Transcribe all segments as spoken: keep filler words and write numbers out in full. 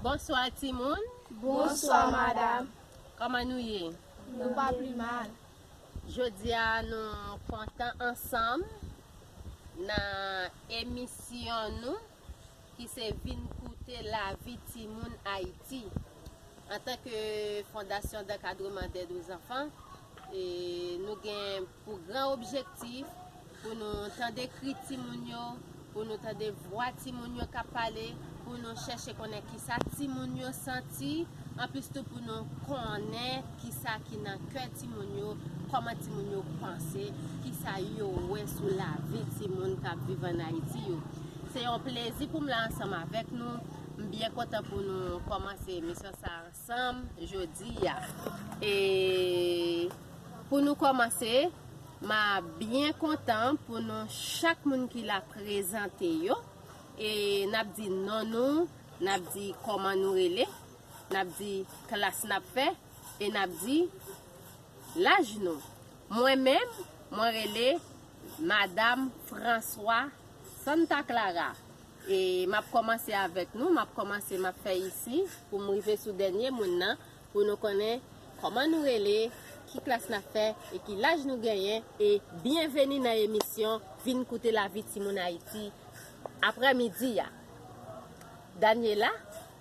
Bonswa timoun. Bonswa madam. Kòman nou ye? Nou pa pi mal. Jodi a nou kontan ansanm nan emisyon nou ki se Vin koute lavi timoun Ayiti. Antanke Fondasyon d'Encadrement d'Aide aux Enfants, e nou gen pou gran objektif pou nou tande kri timoun yo, pou nou tande vwa timoun yo k ap pale, pou nou chèche konnen kisa timoun yo santi, anplis tou pou nou konnen kisa ki nan kè timoun yo, kòman timoun yo panse, kisa yo wè sou lavi timoun k ap viv ann Ayiti yo. Se yon plezi pou m la ansanm avèk nou. M byen kontan pou nou kòmanse emisyon sa a ansanm jodi a. E pou nou kòmanse, m a byen kontan pou nou chak moun ki la prezante yo. E n ap di non nou, n ap di kòman nou rele, n ap di klas n ap fè, e n ap di laj nou. Mwen menm, mwen rele Madam François Santa Clara. E m ap kòmanse avèk nou, m ap kòmanse, m ap fè isi pou m rive sou dènye moun nan, pou nou konnen kòman nou rele, ki klas n ap fè e ki laj nou genyen. E byenveni nan emisyon Vin koute lavi timoun Ayiti aprèmidi a. Daniela.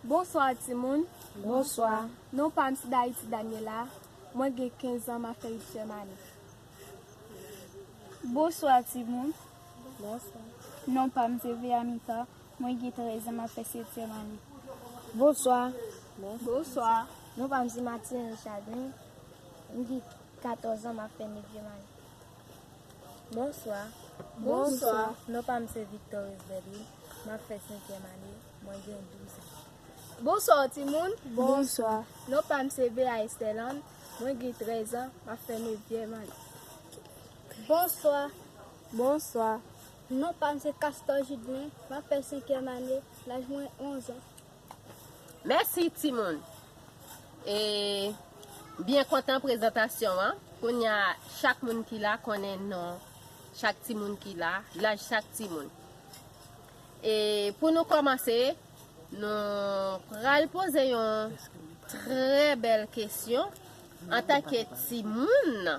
Bonswa timoun. Bonswa. Non pa m se Dayiti Daniela. Mwen gen kenz an, m ap fè uityèm ane. Bonswa timoun. Bonswa. Non pa m se Veamita. Mwen gen trèz an, m ap fè setyèm ane. Bonswa. Bonswa. Non pa m se Martine Chagrin. M gen katòz an, m ap fè nevyèm ane. Bonswa. Bonswa. Non pa m se Victor Esbedwin. M ap fè senkyèm ane. Mwen gen douz an. Bonswa timoun. Bonswa. Non pa m se Bea Esterland. Mwen gen trèz an. M ap fè nevyèm ane. Bonswa. Bonswa. Non pa m se Castor Judlin. M ap fè senkyèm ane. Laj mwen onz an. Mèsi timoun. E byen kontan prezantasyon an. Kounye a chak moun ki la konnen non chak timoun ki la, laj chak timoun. E pou nou kòmanse, nou pral poze yon trè bèl kesyon antanke timoun.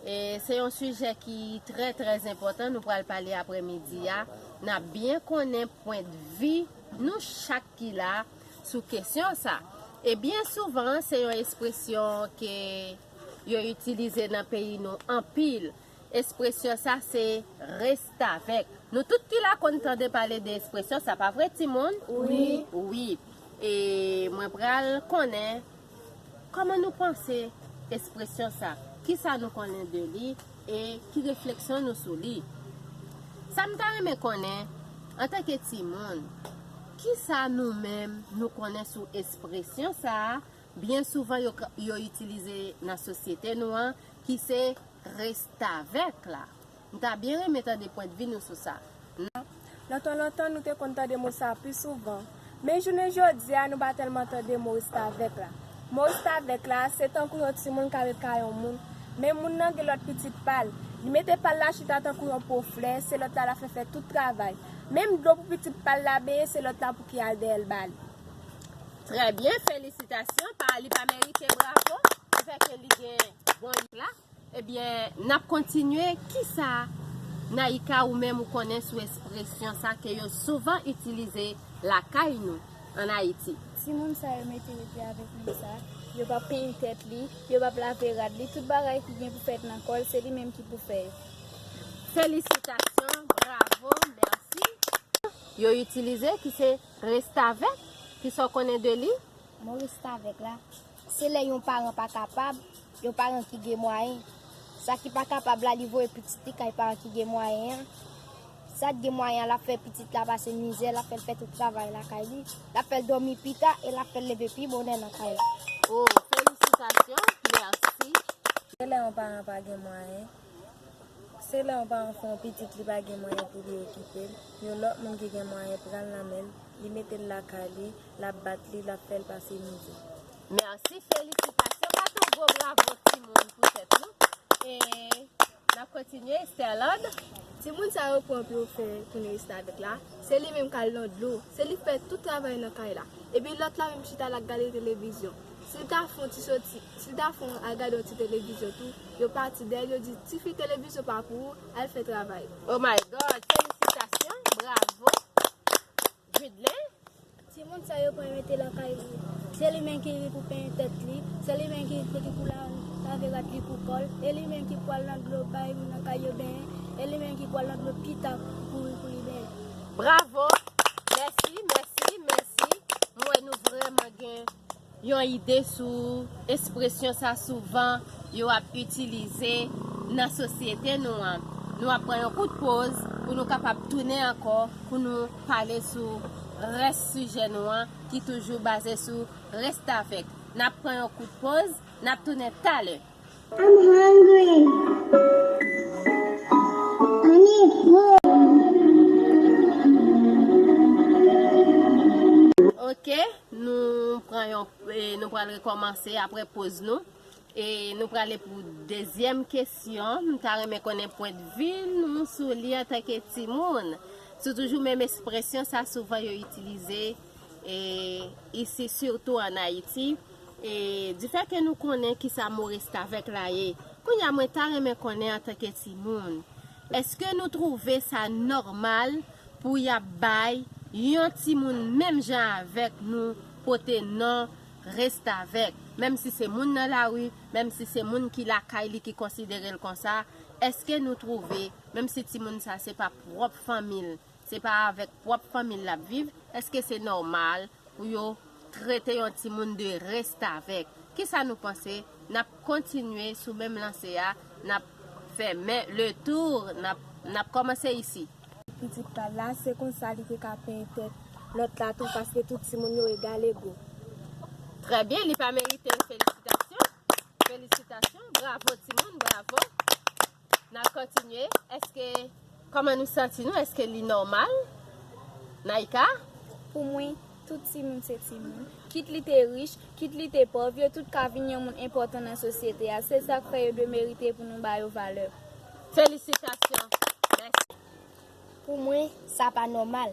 E se yon sijè ki trè, trè enpòtan nou pral pale aprèmidi a. N ap byen konnen pwendvi nou chak ki la sou kesyon sa. E byen souvan, se yon ekspresyon ke yo itilize nan peyi nou anpil. Ekspresyon sa se restavèk. Nou tout ki la konn tande pale de ekspresyon sa, pa vre timoun? Wi. Wi. E mwen pral konnen kòman nou panse ekspresyon sa, kisa nou konnen de li e ki refleksyon nou sou li. Sa m ta renmen konnen, antanke timoun, kisa nou menm nou konnen sou ekspresyon sa a? Byen souvan yo, yo itilize nan sosyete nou an, ki se restavèk la. M ta byen renmen tande pwendvi nou sou sa. Nan tan lontan, nou te konn tande mo sa pi souvan. Men jounen jodi a, nou pa tèlman tande mo restavèk la. Mo restavèk la, se tankou yon timoun k al kay yon moun. Men moun nan gen lòt pitit pa l. Li mete pa l la chita tankou yon po flè, se lòt la l ap fè fè tout travay. Menm dlo pou pitit pa l la benyen, se lòt la pou ki al dèyè l ba li. Trè byen, felisitasyon. Pa, li pa merite bravo, li fè ke li gen bon la. Ebyen, n ap kontinye. Kisa, Naïka, ou menm ou konnen sou ekspresyon sa ke yo souvan itilize lakay nou ann Ayiti? Timoun sa yo mete epi avèk moun sa, yo p ap penyen tèt li, yo p ap lave rad li, tout bagay ki gen pou fèt nan kò l, se li menm ki pou fè yo. Felisitasyon, bravo, mèsi. Yo itilize, ki se restavèk, kisa w konnen de li? Mo restavèk la, se lè yon paran pa kapab, yon paran ki gen mwayen. Sa ki pa kapab la, li voye pitit li kay paran ki gen mwayen an. Sa k gen mwayen an, l ap fè pitit la pase mizè, l ap fè l fè tout travay lakay li, l ap fè l dòmi pita e l ap fè l leve pi bonè nan kay la. Oh, felisitasyon, mèsi. Se lè yon paran pa gen mwayen, se lè yon paran fè yon pitit li pa gen mwayen pou li okipe l, yon lòt moun ki gen mwayen pran l nan men l, li mete l lakay li, l ap bat li, l ap fè l pase mizè. Mèsi, felisitasyon. Bat yon gwo bravo timoun pou tèt nou. E N ap kontinye, Esther Lord. Timoun sa yo pran pou yo fè tounen restavèk la. Se li menm k al nan dlo. Se li k fè tout travay nan kay la. Epi lòt la menm chita la k gade televizyon. Si l ta fè yon ti soti, si l ta fè yon al gade yon ti televizyon tou, yo pati dèyè l, yo di, "Tifi, televizyon pa pou ou, al fè travay." Oh my God! Felisitasyon! Bravo! Judlin? Timoun sa yo pran mete lakay li. Se li menm ki ri pou penyen tèt li, se li menm ki, ki pou la, lave rad li pou kò l, e li menm ki pou al nan dlo bay moun nan kay yo benyen, e li menm ki pou al nan dlo pita pou, pou li benyen. Bravo! Mèsi, mèsi, mèsi. Mwen wè nou vrèman gen yon ide sou ekspresyon sa souvan yo ap itilize nan sosyete nou an. Nou ap pran yon kout poz pou nou kapab tounen ankò, pou nou pale sou rès sijè nou an ki toujou baze sou restavèk. N ap pran yon kout poz, n ap tounen talè. I'm hungry. I need food. Ok, nou pran yon, eh, nou pral rekòmanse apre poz nou. E nou prale pou dezyèm kesyon. M ta renmen konnen pwendvi nou sou li antanke timoun. Sou toujou menm ekspresyon sa souvan yo itilize, e, isi, sitou ann Ayiti. E, difè ke nou konnen kisa mo restavèk la ye, kounye a mwen ta renmen konnen antanke timoun, èske nou twouve sa nòmal pou y ap bay yon timoun menm jan avèk nou pote non restavèk, menm si se moun nan lari, menm si se moun ki lakay li ki konsidere l konsa, èske nou twouve, menm si timoun sa se pa pwòp fanmi l, se pa avèk pwòp fanmi l l ap viv, èske se nòmal pou yo trete yon timoun de restavèk? Kisa nou panse? N ap kontinye sou menm lanse a, n ap fè men le tour, n ap, n ap kòmanse isi. Pitit la la, se konsa li te ka penyen tèt lòt la tou, paske tout timoun yo egal ego. Trè byen, li pa merite l, felisitasyon. Felisitasyon, bravo timoun, bravo. N ap kontinye. Èske, kòman nou santi nou? Èske li nòmal? Naïka? Pou mwen, tout timoun se timoun. Kit li te rich, kit li te pòv, yo tout ka vin yon moun enpòtan nan sosyete a. Se sa k fè yo dwe merite pou nou ba yo valè. Felisitasyon. Mèsi. Pou mwen, sa pa nòmal.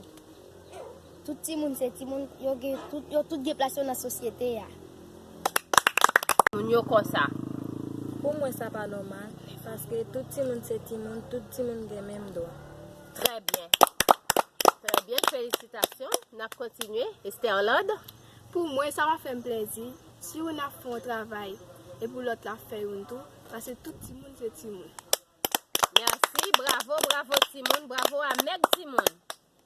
Tout timoun se timoun, yo gen tout, yo tout gen plas yo nan sosyete a. Moun yo konsa. Pou mwen, sa pa nòmal, paske tout timoun se timoun, tout timoun gen menm dwa. Trè byen. Trè byen, felisitasyon. N ap kontinye. Esther Lord. Pou mwen, sa va fè m plèzi si youn ap fè yon travay, epi lòt la fè youn tou, paske tout timoun se timoun. Mèsi, bravo, bravo timoun, bravo a mèg timoun.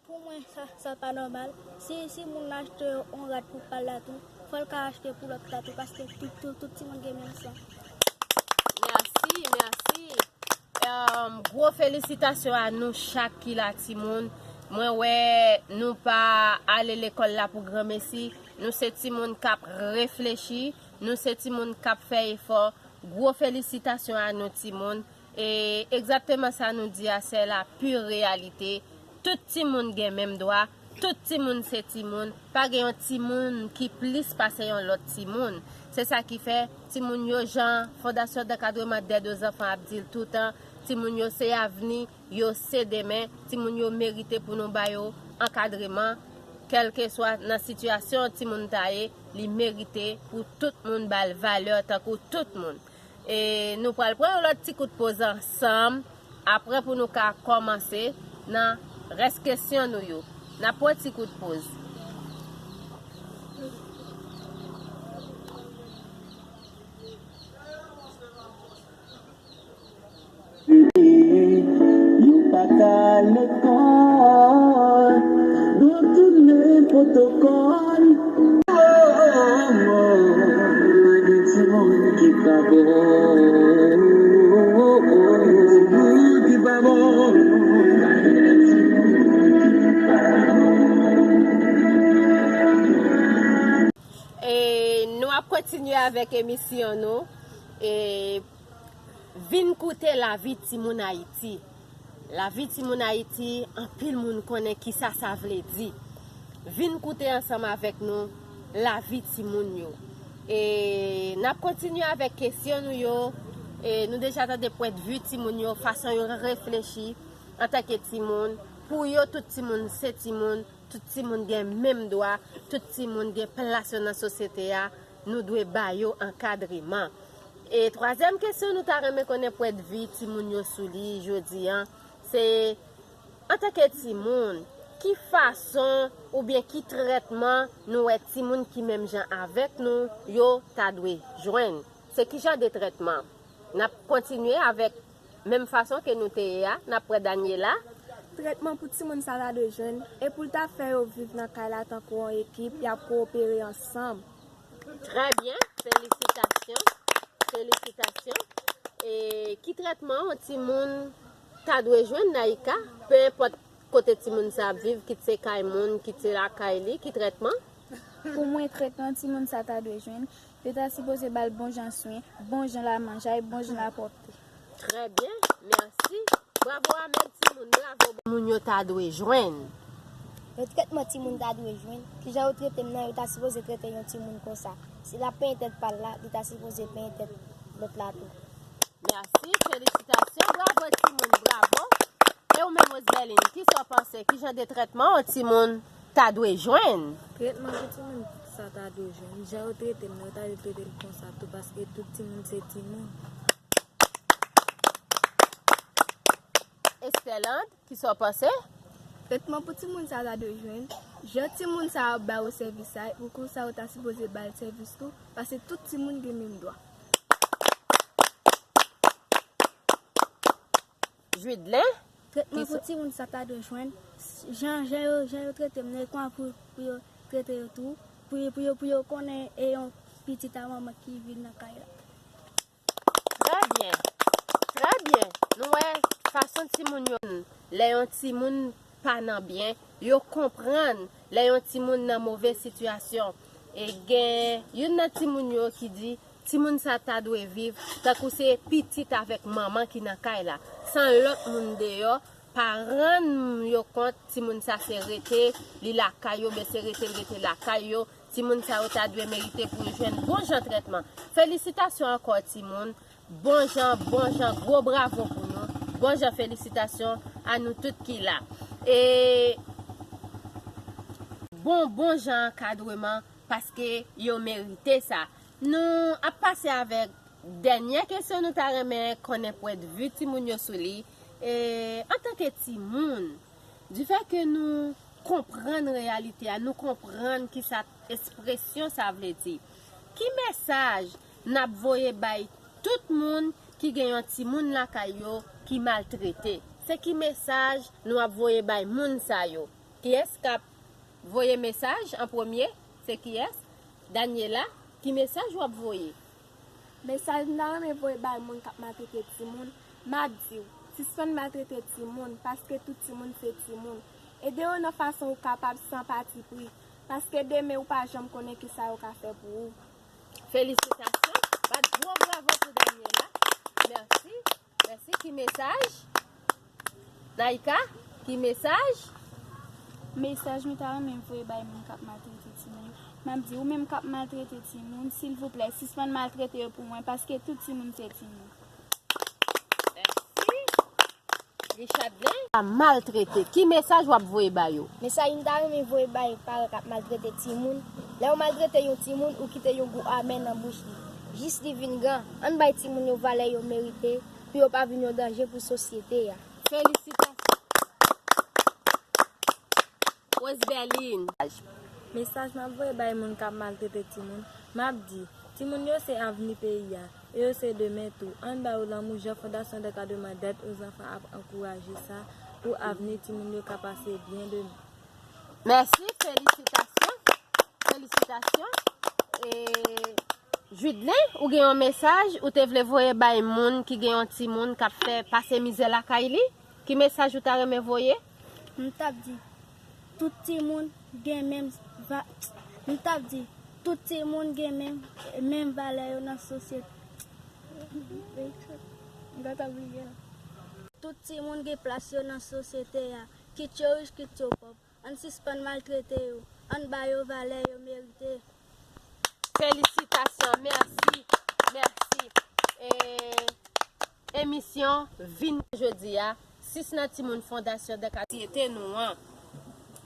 Pou mwen, sa, sa pa nòmal. Si, si moun nan achte yon rad pou pa l la tou, fò l ka achte pou lòt la tou, paske tout, tout, tout timoun gen menm san. Mèsi, mèsi. Em, gwo felisitasyon a nou chak ki la, timoun. Mwen wè nou pa ale lekòl la pou granmesi. Nou se timoun k ap reflechi. Nou se timoun k ap fè efò. Gwo felisitasyon a nou, timoun. E egzakteman sa nou di a, se la pire reyalite. Tout timoun gen menm dwa, tout timoun se timoun, pa gen yon timoun ki plis pase yon lòt timoun. Se sa ki fè, timoun yo, jan Fondasyon Dankadreman Dèd o Zanfan ap di l toutan, timoun yo se avni, yo se demen, timoun yo merite pou nou ba yo ankadreman, kèlkeswa nan sitiyasyon timoun ta ye, li merite pou tout moun ba l valè tankou tout moun. E nou pral pran yon lòt ti kout poz ansanm, apre pou nou ka kòmanse nan rès kesyon nou yo. N ap pran ti kout poz. Yo pa ka lekòl, nou tounen pwotokòl. Oh, oh, oh, oh, pa gen timoun ki pa bon. Oh, oh, oh, timoun ki pa bon. E nou ap kontinye avèk emisyon nou. E Vin koute lavi timoun Ayiti. Lavi timoun Ayiti, anpil moun konnen kisa sa vle di. Vin koute ansanm avèk nou lavi timoun yo. E n ap kontinye avèk kesyon nou yo. E nou deja tande pwendvi timoun yo, fason yo reflechi antanke timoun. Pou yo, tout timoun se timoun, tout timoun gen menm dwa, tout timoun gen plas yo nan sosyete a, nou dwe ba yo ankadreman. E twazyèm kesyon nou ta renmen konnen pwendvi timoun yo sou li jodi a, se antanke timoun, ki fason oubyen ki trètman nou wè timoun ki menm jan avèk nou yo ta dwe jwenn? Se ki jan de trètman? N ap kontinye avèk menm fason ke nou te ye a, n ap pran Daniela. Trètman pou timoun sa ta dwe jwenn, e pou l ta fè yo viv nan kay la tankou yon ekip, y ap kowopere ansanm. Trè byen, felisitasyon, felisitasyon. E ki trètman yon timoun ta dwe jwenn, Naïka? Pe enpòt kote timoun sa ap viv, kit se kay moun, kit se lakay li, ki trètman? Pou mwen, trètman timoun sa ta dwe jwenn, yo ta sipoze ba l bon jan swen, bon jan lamanjay, bon jan lapwòpte. Trè byen, mèsi. Bravo Ahmed, timoun, bravo. Moun yo ta dwe jwenn. Yo trètman timoun ta dwe jwenn. Kijan yo trete m nan, yo ta sipoze trete yon timoun konsa. Si l ap penyen tèt pa l la, li ta sipoze penyen tèt lòt la tou. Mèsi, felisitasyon, bravo timoun, bravo. E ou menm, Rosebèline, kisa w panse? Ki jan de trètman yon timoun ta dwe jwenn? Trètman pou timoun sa ta dwe jwenn. Jan yo trete m nan, yo ta dwe trete l konsa tou, paske tout timoun se timoun. Estelande, kisa w panse? Trètman pou timoun sa ta dwe jwenn. Jan timoun sa ap ba yo sèvis la, pou konsa yo ta sipoze ba l sèvis tou, paske tout timoun gen menm dwa. Judlin? Trètman pou timoun sa ta dwe jwenn. Jan, jan yo, jan yo trete m nan, e konsa pou, pou yo trete yo tou. Pou yo, pou yo, pou yo konnen e yon pitit a manman ki viv nan kay la. Trè byen. Trè byen. Nou wè fason timoun yo, lè yon timoun pa nan byen, yo konprann lè yon timoun nan move sitiyasyon. E gen youn nan timoun yo ki di, timoun sa ta dwe viv tankou se pitit avèk manman ki nan kay la, san lòt moun deyò pa rann yo kont timoun sa se rete li lakay yo, oubyen se rete l rete lakay yo. Timoun sa yo ta dwe merite pou yo jwenn bon jan trètman. Felisitasyon ankò timoun. Bon jan, bon jan, gwo bravo pou nou. Bon jan, felisitasyon a nou tout ki la. E bon, bon jan ankadreman, paske yo merite sa. Nou ap pase avèk dènyè kesyon nou ta renmen konnen pwendvi timoun yo sou li. E, antanke timoun, difè ke nou konprann reyalite a, nou konprann kisa ekspresyon sa vle di. Ki mesaj n ap voye bay tout moun ki gen yon timoun lakay yo ki maltrete? Se ki mesaj nou ap voye bay moun sa yo? Kiyès k ap voye mesaj an premye? Se kiyès? Daniela, ki mesaj w ap voye? Mesaj m ta renmen voye bay moun k ap maltrete timoun, m ap di w, sispann maltrete timoun, paske tout timoun se timoun. Ede yo nan fason ou kapab san patipri, paske demen ou pa janm konnen kisa yo ka fè pou ou. Felisitasyon, bat gwo bravo pou Daniela. Mèsi. Mèsi. Ki mesaj? Naïka, ki mesaj? Mesaj mwen ta renmen voye bay moun k ap maltrete timoun yo. M ap di, ou menm k ap maltrete timoun, silvouplè, sispann maltrete yo pou mwen, paske tout timoun se timoun. Mèsi. Richadlin, k ap maltrete, ki mesaj w ap voye ba yo? Mesaj m ta renmen voye bay paran k ap maltrete timoun, lè w maltrete yon timoun, ou kite yon gou amè nan bouch li. Jis li vin gran, ann bay timoun yo valè yo merite, pou yo pa vin yon danje pou sosyete a. Felisitasyon. Rosebèline. Mesaj m ap voye bay moun k ap maltrete timoun, m ap di, timoun yo se avni peyi a, e yo se demen tou. Ann ba yo lanmou jan Fondasyon Dankadreman Dèd Ozanfan ap ankouraje sa, pou avni timoun yo ka pase byen demen. Mèsi, felisitasyon. Felisitasyon. E, Judlin, ou gen yon mesaj ou te vle voye bay moun ki gen yon timoun k ap fè pase mizè lakay li? Ki mesaj ou ta renmen voye? M t ap di, tout timoun gen menm va-, m t ap di, tout timoun gen menm, menm valè yo nan sosyete. M ta bliye. Tout timoun gen plas yo nan sosyete a, kit yo rich, kit yo pòv. Ann sispann maltrete yo. Ann ba yo valè yo merite. Felisitasyon, mèsi, mèsi. E, Emisyon vin jodi a, sis nan timoun Fondasyon de Sosyete nou an.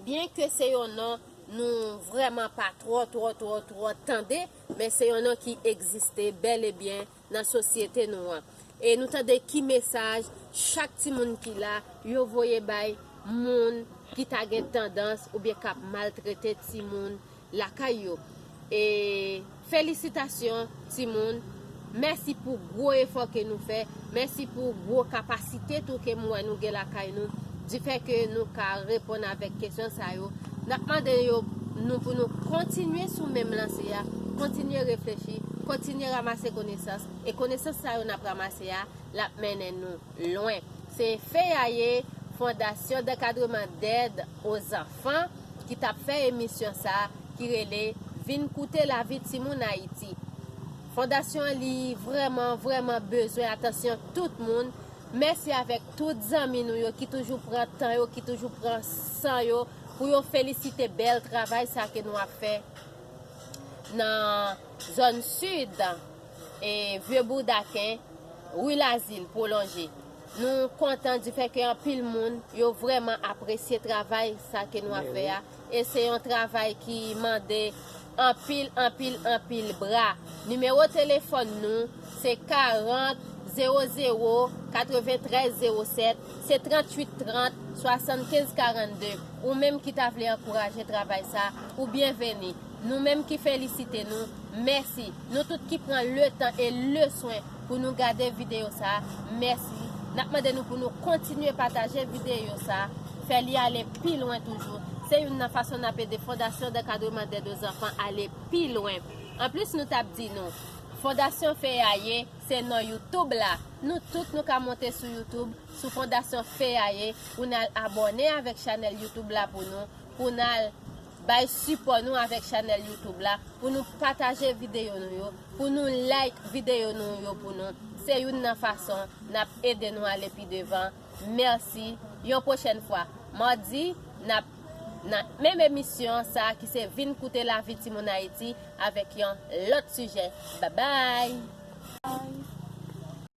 Byenke se yon non nou vrèman pa twò, twò, twò, twò tande, men se yon non ki egziste bèl e byen nan sosyete nou an. E nou tande ki mesaj chak timoun ki la, yo voye bay moun ki ta gen tandans oubyen k ap maltrete timoun lakay yo. E felisitasyon, timoun. Mèsi pou gwo efò ke nou fè. Mèsi pou gwo kapasite tou ke m wè nou gen lakay nou. Difè ke nou ka reponn avèk kesyon sa yo. N ap mande yo, nou, pou nou kontinye sou menm lanse a, kontinye reflechi, kontinye ranmase konesans. E konesans sa yo n ap ranmase a, l ap mennen nou lwen. Se FEAYE, Fondasyon d'Encadrement d'Aide aux Enfants, ki t ap fè emisyon sa a, ki rele Vin koute lavi timoun Ayiti. Fondasyon an li vrèman, vrèman bezwen atansyon tout moun. Mèsi avèk tout zanmi nou yo ki toujou pran tan yo, ki toujou pran san yo pou yo felisite bèl travay sa ke nou ap fè nan zòn sid, e Vye Boudaken, ri Lazil pwolonje. Nou kontan difè ke anpil moun yo vrèman apresye travay sa ke nou ap fè a. E se yon travay ki mande anpil, anpil, anpil bra. Nimewo telefòn nou se karant, zewo zewo, katreventrèz zewo sèt, se tranntuit trant, swasannkenz karannde. Ou menm ki ta vle ankouraje travay sa, ou byenveni. Nou menm ki felisite nou, mèsi. Nou tout ki pran letan e leswen pou nou gade videyo sa, mèsi. N ap mande nou pou nou kontinye pataje videyo sa, fè li ale pi lwen toujou. Se youn nan fason n ap ede Fondasyon d'Encadrement d'Aide aux Enfants ale pi lwen. Anplis, nou t ap di nou, Fondasyon FEAYE, se non YouTube la. Nou tout nou ka monte sou YouTube, sou Fondasyon FEAYE, pou n al abòne avèk chanèl YouTube la pou nou, pou n al bay sipò nou avèk chanèl YouTube la, pou nou pataje videyo nou yo, pou nou like videyo nou yo pou nou. Se youn nan fason n ap ede nou ale pi devan. Mèsi. Yon pwochèn fwa, madi, n ap nan menm emisyon sa a ki se Vin koute lavi timoun Ayiti avèk yon lòt sijè. Babay!